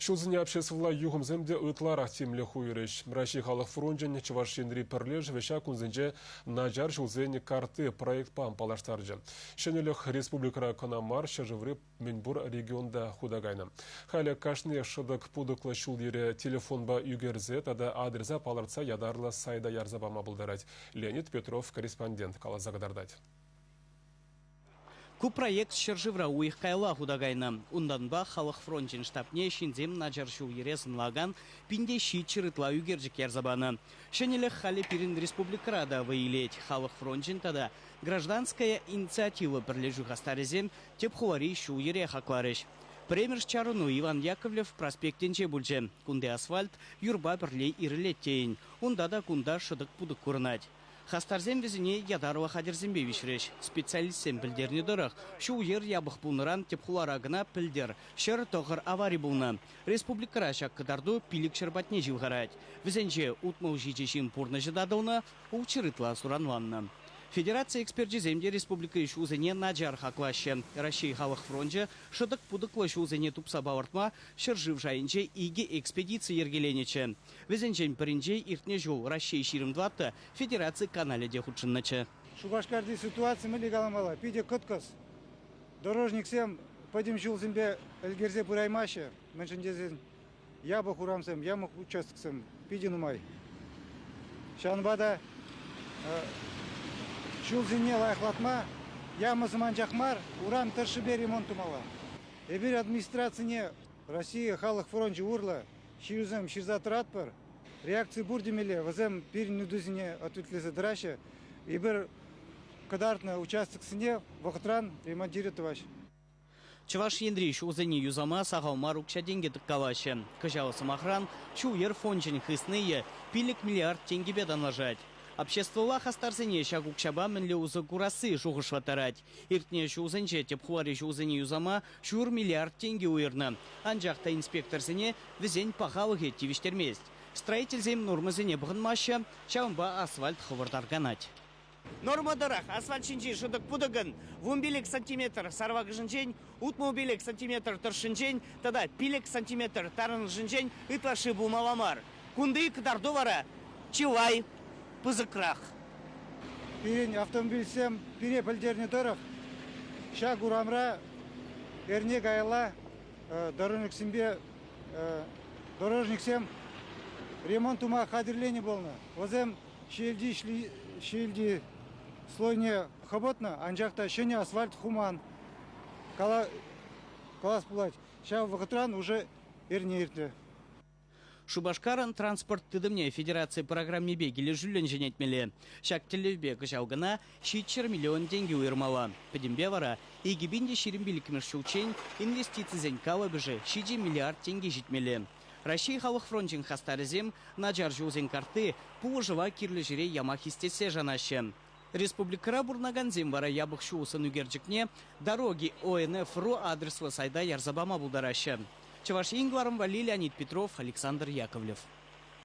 Ҫулсене обществӑлла юхӑмсем те ытларах тимлӗх уйӑрӗҫ. Раҫҫей халӑх фрончӗн Чӑваш Енри пӗрлешӗвӗ ҫак кунсенче Начар ҫулсен картти проектпа паллаштарчӗ. Ҫӗнӗлӗх республикӑра кӑна мар, ҫӗршыври мӗнпур регионта хута кайнӑ. Халӗ кашни шӑтӑк-путӑклӑ ҫул-йӗре телефонпа ӳкерсе тата адреса палӑртса ятарлӑ сайта ярса пама пултарать. Леонид Петров корреспондент каласа кӑтартать. Ку проект ҫӗршывра уйӑх каялла хута кайнӑ. Унтанпа Халӑх фрончӗн штабне ҫынсем начар ҫул-йӗре сӑнлакан 1700 ытла ӳкерчӗк ярса панӑ. Ҫӗнӗлӗх халӗ пирӗн республикӑра та вӑй илет. Халӑх фрончӗн тата Гражданская инициатива пӗрлешӳ хастарӗсем тӗп хулари ҫул-йӗре хакларӗҫ. Пӗрремӗш чарӑну Иван Яковлев проспектӗнче пулчӗ. Кунти асфальт юрпа пӗрле ирӗлет тейӗн. Унта та кунта шӑтӑк-путӑк курӑнать. Хастарсем вӗсене ятарлӑ хатӗрсемпе виҫрӗҫ. Специалистсем пӗлтернӗ тӑрӑх, ҫул-йӗр япӑх пулнӑран тӗп хулара кӑна пӗлтӗр 109 авари пулнӑ. Республикӑра ҫак кӑтарту 500 патне ҫывхарать. Вӗсенче 67 ҫын пурнӑҫӗ татӑлнӑ, 600 ытла суранланнӑ. Федераци эксперчӗсем те республикӑри ҫулсене начар хаклаҫҫӗ. Раҫҫей халӑх фрончӗ шӑтӑк-путӑклӑ ҫулсене тупса палӑртма ҫӗршыв шайӗнче икӗ экспедици йӗркеленӗччӗ. Вӗсенчен пӗринче иртнӗ ҫул Раҫҫей 24 федераци каналӗ те хутшӑннӑччӗ. Шупашкарти ситуаци мӗнле каламалла, питӗ кӑткӑс. Дорожниксем пӗтӗм ҫулсемпе ӗлкӗрсе пыраймаҫҫӗ, мӗншӗн тесен япӑх урамсем, ямӑк участоксем питӗ нумай. Ҫавӑнпа та ҫулсене лайӑхлатма ямӑсем анчах мар, урам тӑршшӗпе ремонт тумалла. Эпир администрацине Россия халӑх фрончӗ урлӑ ҫырусем ҫырса тӑратпӑр. Реакци пур темелле, вӗсем пирӗн ыйтусене ответлесе тӑраҫҫӗ. Эпир кӑтартнӑ участоксене вӑхӑтран ремонтировать тӑваҫҫӗ. Чӑваш Енри ҫулсене юсама сахал мар укҫа-тенкӗ тӑккалаҫҫӗ. Кӑҫал, сӑмахран, ҫул-йӗр фончӗн хыснийӗ 5 миллиард тенкӗпе танлашать. Обществӑлла хастарсене ҫак укҫапа мӗнле усӑ курасси шухӑшлаттарать. Иртнӗ ҫулсенче тӗп хулари ҫулсене юсама ҫур миллиард тенкӗ уйӑрнӑ. Анчах та инспекторсене вӗсен пахалӑхӗ тивӗҫтермест. Строительсем нормӑсене пӑхӑнмаҫҫӗ, ҫавӑнпа асфальт хӑвӑрт арканать. Норма тӑрӑх асфальт ҫинчи шӑтӑк-путӑкӑн 15 сантиметр сарвакӑшӗнчен, 65 сантиметр тӑршшӗнчен тата 5 сантиметр тарӑнӑшӗнчен ытлашши пулмалла мар. Кунти кӑтарту вара чылай пысӑкрах. Пирӗн автомобильсем пире пӗлтернӗ тӑрӑх, ҫак урамра эрне каялла дорожниксемпе дорожниксем ремонт тума хатӗрленӗ пулнӑ. Вӗсем ҫиелти ҫиелти слойне хӑпӑтнӑ, анчах та ҫӗнӗ асфальт хуман. Калас пулать, ҫав вӑхӑтран уже эрне иртрӗ. Шупашкарӑн транспорт тытӑмне федераци программипе килӗшӳллӗн ҫӗнетмелле. Ҫак тӗллевпе кӑҫал кӑна 700 миллион тенкӗ уйӑрмалла. Пӗтӗмпе вара 2025-мӗш ҫулччен инвестицисен калӑпӑшӗ 7 миллиард тенке ҫитмелле. Раҫҫей халӑх фрончӗн хастарӗсем начар ҫулсен картти пулӑшӑва кирлӗ ҫӗре яма хистессе шанаҫҫӗ. Республикӑра пурӑнакансем вара япӑх ҫул сӑнӳкерчӗкне Дороги ОНФ.ру адреслӑ сайта ярса пама пултараҫҫӗ. Чӑваш Ен кӑларӑм валли Леонид Петров, Александр Яковлев.